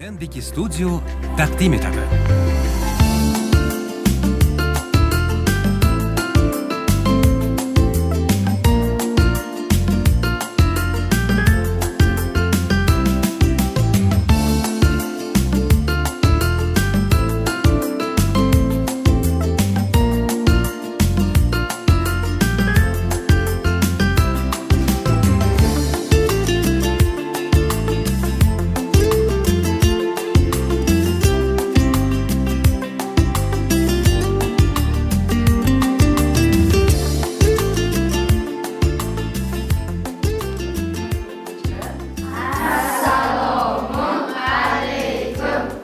NBK Studio taqdim etadi.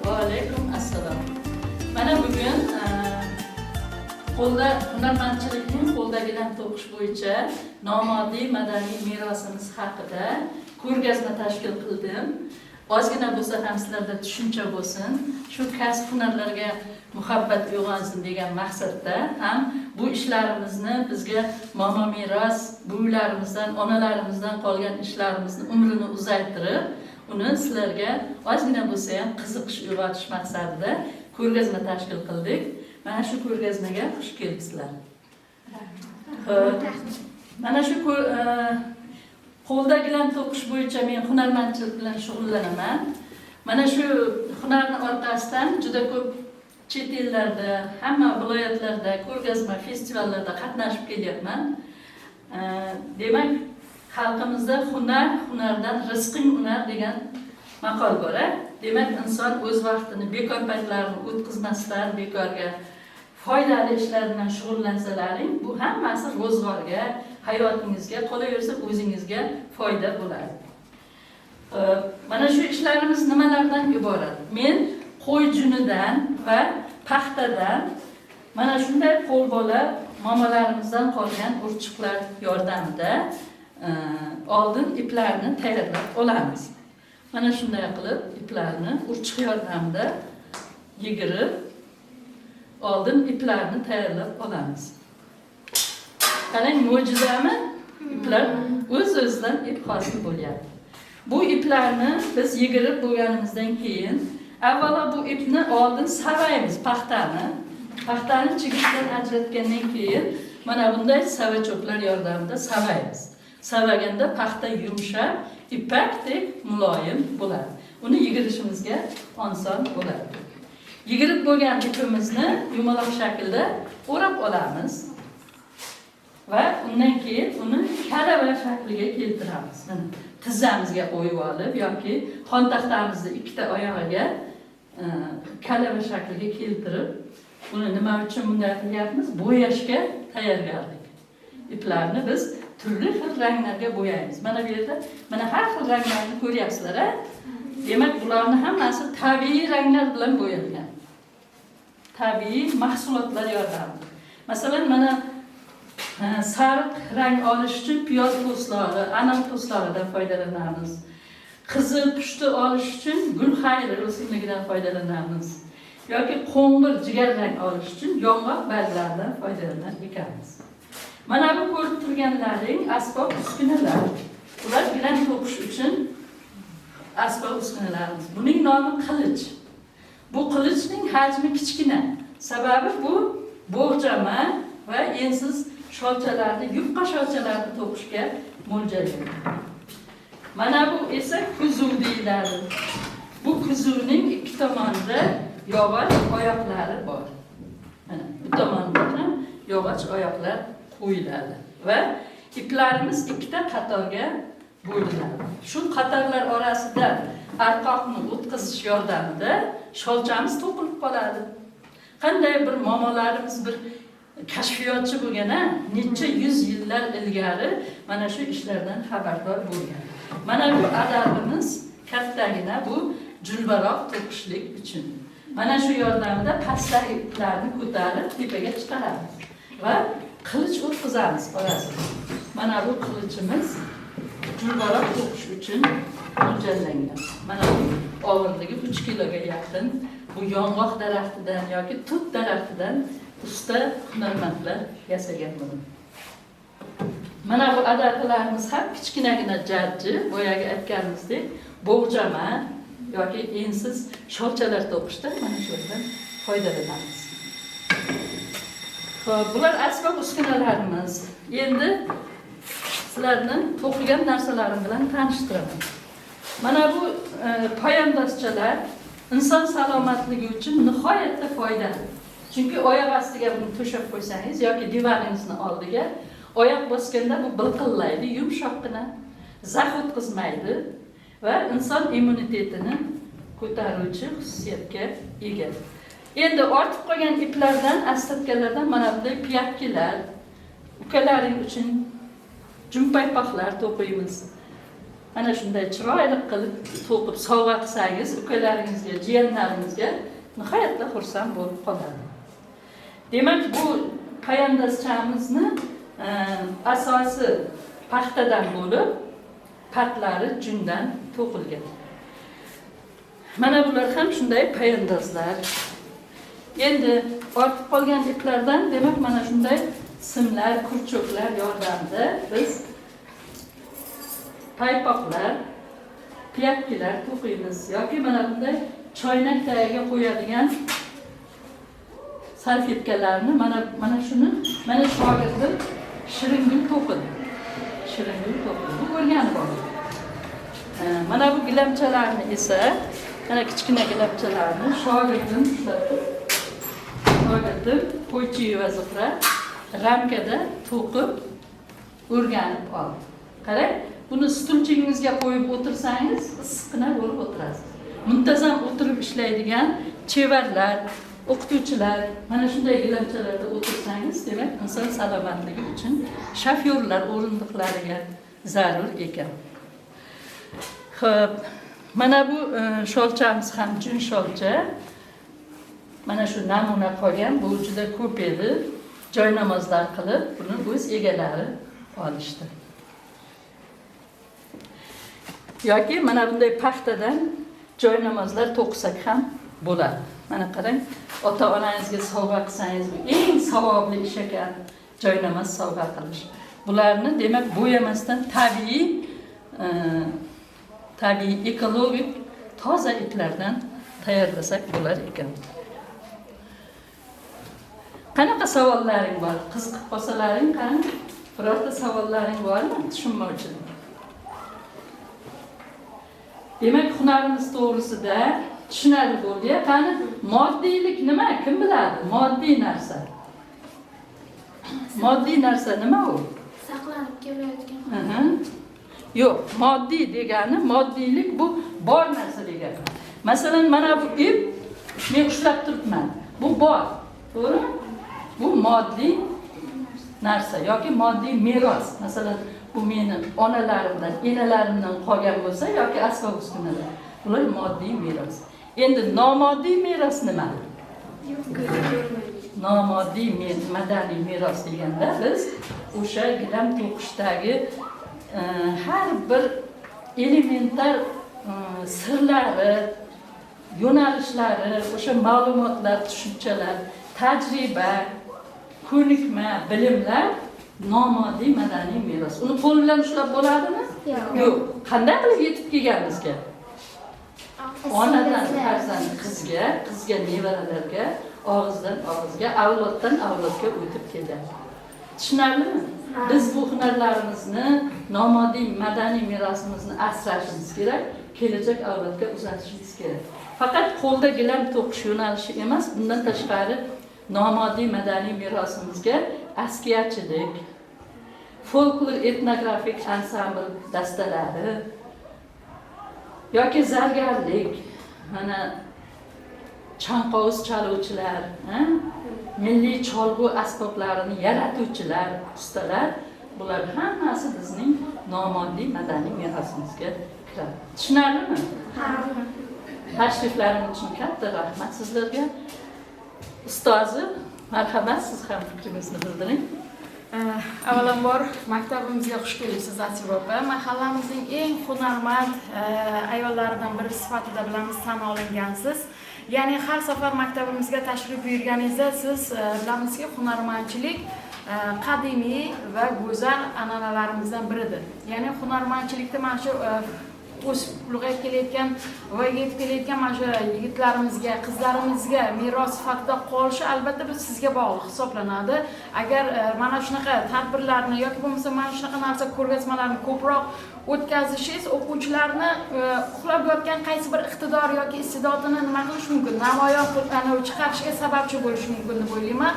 Alaykum assalom. Mana bugun qo'lda hunarmandchilikning qo'lda gilam to'qish bo'yicha nomoddiy madaniy merosimiz haqida ko'rgazma tashkil qildim. Ozgina bo'lsa ham sizlarda tushuncha bo'lsin, shu kasb hunarlarga muhabbat uyg'onsin degan maqsadda ham bu ishlarimizni bizga momo meros buvlarimizdan, onalarimizdan qolgan ishlarimizni umrini uzaytirib, uni sizlarga ozgina bo'lsa ham qiziqish uyg'otish maqsadida ko'rgazma tashkil qildik. Mana shu ko'rgazmaga xush kelibsizlar. Xo'p, mana shu qo'lda gilam to'qish bo'yicha men hunarmandchilik bilan shug'ullanaman. Mana shu hunarni orqasidan juda ko'p chet ellarda, hamma viloyatlarda ko'rgazma, festivallarda qatnashib kelyapman. Demak, xalqimizda hunar, hunardan rizqing unar degan maqol bor. Demak, inson o'z vaqtini bekor paytlarini o'tkazmasdan bekorga foydali ishlar bilan shug'ullansalaring, bu hammasi ro'zg'orga, hayotingizga, qolaversa o'zingizga foyda bo'ladi. Mana shu ishlarimiz nimalardan iborat? Men qo'y junidan va paxtadan mana shunday qo'lbola momolarimizdan qolgan urchiqlar yordamida oldin iplarni tayyorlab olamiz. Mana shunday qilib iplarni urchiq yordamida yigirib oldin iplarni tayyorlab olamiz. Qarang, mo'jizami? Iplar o'z-o'zidan ip hosil bo'lyapti. Bu iplarni biz yigirib bo'lganimizdan keyin avvalo bu ipni oldin savaymiz, paxtani. Paxtani chigitdan ajratgandan keyin mana bunday sava cho'plar yordamida savaymiz. Savaganda paxta yumshab, ipakdek muloyim bo'ladi. Uni yigirishimizga oson bo'ladi. Yigirib bo'lgan ipimizni yumaloq shaklda o'rab olamiz va undan keyin uni kalava shakliga keltiramiz. Mana tizzamizga qo'yib olib yoki xontaxtamizni ikkita oyog'iga kalava shakliga keltirib, uni nima uchun bunday qilyapmiz? Bo'yashga tayyorgarlik. Iplarni biz turli xil ranglarga bo'yaymiz. Mana bu yerda mana har xil ranglarni ko'ryapsizlar, a? Demak, bularni hammasi tabiiy ranglar bilan bo'yalgan. Tabiiy mahsulotlar yordamida. Masalan, mana sariq rang olish uchun piyoz po'stlog'i, anor po'stlog'idan foydalanamiz. Qizil pushti olish uchun gulxayri o'simligidan foydalanamiz. Yoki qo'ng'ir jigar rang olish uchun yong'oq barglaridan foydalanar ekanmiz. Mana bu ko'rib turganlaring asbob uskunalar. Ular gilam to'qish uchun asbob uskunalarimiz. Buning nomi qilich. Bu qilichning hajmi kichkina. Sababi bu bo'g'jama va ensiz sholchalarni, yupqa sholchalarni to'qishga mo'ljallangan. Mana bu esa kuzuv deyiladi. Bu kuzuvning ikki tomonida yog'och oyoqlari bor. Mana bu tomonda ham yog'och oyoqlar qo'yiladi va iplarimiz ikkita qatorga bo'linadi. Shu qatorlar orasida arqoqni o'tkazish yordamida sholchamiz to'qilib qoladi. Qanday bir momolarimiz bir kashfiyotchi bo'lgan, a? Necha yuz yillar ilgari mana shu ishlardan xabardor bo'lgan. Mana bu adabimiz kattagina, bu julbaroq to'qishlik uchun. Mana shu yordamida pastdagi iplarni ko'tarib tepaga chiqaramiz va qilich o'tkazamiz orasiga. Mana bu qilichimiz julbaroq to'qish uchun mo'ljallangan. Mana bu og'irligi 3 kiloga yaqin. Bu yong'oq daraxtidan yoki tut daraxtidan usta hunarmandlar yasagan buni. Mana bu adablarimiz ham kichkinagina jajji, boyagi aytganimizdek, bo'g'jama yoki ensiz sholchalar to'qishda mana shulardan foydalanamiz. Xo'p, bular asbob uskunalarimiz. Endi sizlarni to'qigan narsalarim bilan tanishtiraman. Mana bu poyandozchalar inson salomatligi uchun nihoyatda foydali. Chunki oyoq ostiga buni to'shab qo'ysangiz yoki divaningizni oldiga oyoq bosganda bu bilqillaydi, yumshoqqina, zax o'tkazmaydi va inson immunitetini ko'taruvchi xususiyatga ega. Endi ortib qolgan iplardan, astatkalardan mana bunday piyatkilar, ukalaring uchun jumpaypoqlar to'qiymiz. Mana shunday chiroyli qilib to'qib sovg'a qilsangiz ukalaringizga, jiyanlaringizga nihoyatda xursand bo'lib qoladi. Demak, bu poyandozchamizni asosi paxtadan bo'lib, patlari jundan to'qilgan. Mana bular ham shunday poyandozlar. Endi ortib qolgan iplardan demak mana shunday simlar, kurchoklar yordamida biz paypoqlar, piyatkilar to'qiymiz yoki mana bunday choynak tagiga qo'yadigan salfetkalarni mana shuni mana shogirdim Shiringul to'qidi. Shiringul to'qidi. Bu o'rganib oldi. Mana bu gilamchalarni esa, mana kichkina gilamchalarni shogirdim ishlatib, shogirdim Qo'ychiyeva Zuhra ramkada to'qib o'rganib oldi. Qarang, buni stulchigingizga qo'yib o'tirsangiz, issiqqina bo'lib o'tirasiz. Muntazam o'tirib ishlaydigan chevarlar, o'qituvchilar mana shunday gilamchalarda o'tirsangiz, demak, inson salomatligi uchun shofyorlar o'rindiqlariga zarur ekan. Xo'p, mana bu sholchamiz ham jun sholcha. Mana shu namuna qolgan, bu juda ko'p edi. Joy namozlar qilib, buni o'z egalari olishdi. Yoki mana bunday paxtadan joy namozlar to'qisak ham bo'ladi. Mana qarang, ota-onangizga sovg'a qilsangiz, bu eng savobli ish ekan, joy namoz sovg'a qilish. Bularni demak bo'yamasdan tabiiy ekologik toza iplardan tayyorlasak bo'lar ekan. Qanaqa savollaring bor? Qiziqib qolsalaring, qani? Birorta savollaring bormi? Tushunmovchilik. Demak, hunarimiz to'g'risida tushunarli bo'ldi. Qani, moddiylik nima? Kim biladi? Moddiy narsa. Moddiy narsa nima u? Saqlanib kelayotgan. Yo'q, moddiy degani, moddiylik bu bor narsa degani. Masalan, mana bu ip men ushlab turibman. Bu bor. To'g'rimi? Bu moddiy narsa yoki moddiy meros. Masalan, bu meni onalarimdan, enalarimdan qolgan bo'lsa yoki asbob uskunalar. Bular moddiy meros. Endi nomoddiy meros nima? Yo'q, ko'zga ko'rinmaydi. Nomoddiy madaniy meros deganda biz o'sha gilam to'qishdagi har bir elementar sirlari, yo'nalishlari, o'sha ma'lumotlar, tushunchalar, tajriba, ko'nikma, bilimlar nomoddiy madaniy meros. Uni qo'l bilan ushlab bo'ladimi? Yo'q. Yo'q. Qanday qilib yetib kelgan bizga? Onadan farzand qizga, qizga nevaralarga, og'izdan og'izga, avloddan avlodga o'tib keladi. Tushunarlimi? Biz bu hunarlarimizni, nomoddiy madaniy merosimizni asrashimiz kerak, kelajak avlodga uzatishimiz kerak. Faqat qo'lda gilam to'qish yo'nalishi emas, bundan tashqari nomoddiy madaniy merosimizga askiyachilik, folklor etnografik ansambl dastalari yoki zargarlik, mana chanqovuz chaluvchilar, milliy cholg'u asboblarini yaratuvchilar, ustalar, bular hammasi bizning nomoddiy madaniy merosimizga kiradi. Tushunarlimi? Tashriflaring uchun katta rahmat sizlarga. Ustozi, marhamat, siz ham fikringizni bildiring. Avvalambor maktabimizga xush kelibsiz, Asiya opa. Mahallamizning eng hunarmand ayollaridan biri sifatida bilamiz tan olingansiz. Ya'ni har safar maktabimizga tashrif buyurganingizda siz bilamizki, hunarmandchilik qadimiy va go'zal an'analarimizdan biridir. Ya'ni hunarmandchilikda mana shu O'sib, ulg'ayib kelayotgan, voyaga yetib kelayotgan mana shu yigitlarimizga, qizlarimizga meros sifatida qolishi, albatta, bu sizga bog'liq hisoblanadi. Agar mana shunaqa tadbirlarni yoki bo'lmasa mana shunaqa narsa, ko'rgazmalarni ko'proq o'tkazishingiz o'quvchilarni uxlab yotgan qaysi bir iqtidor yoki iste'dodini nima qilish mumkin, namoyon qilib, anavi chiqarishiga sababchi bo'lishi mumkin deb o'ylayman.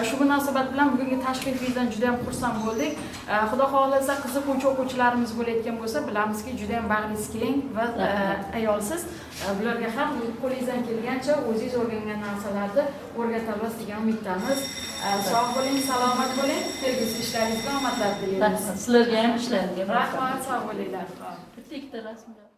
Shu munosabat bilan bugungi tashrifingizdan juda yam xursand bo'ldik. Xudo xohlasa, qiziquvchi o'quvchilarimiz bo'layotgan bo'lsa, bilamizki, juda yam bag'ringiz keng va ayolsiz. Bularga ham qo'lingizdan kelgancha o'zingiz o'rgangan narsalarni o'rgata olasiz degan umiddamiz. Sog' bo'ling, salomat bo'ling, kelgusi ishlaringizga omadlar tilaymiz. Rahmat. Sizlarga ham ishlaringga. Rahmat, sog' bo'linglar. Bitta ikkita rasmlar.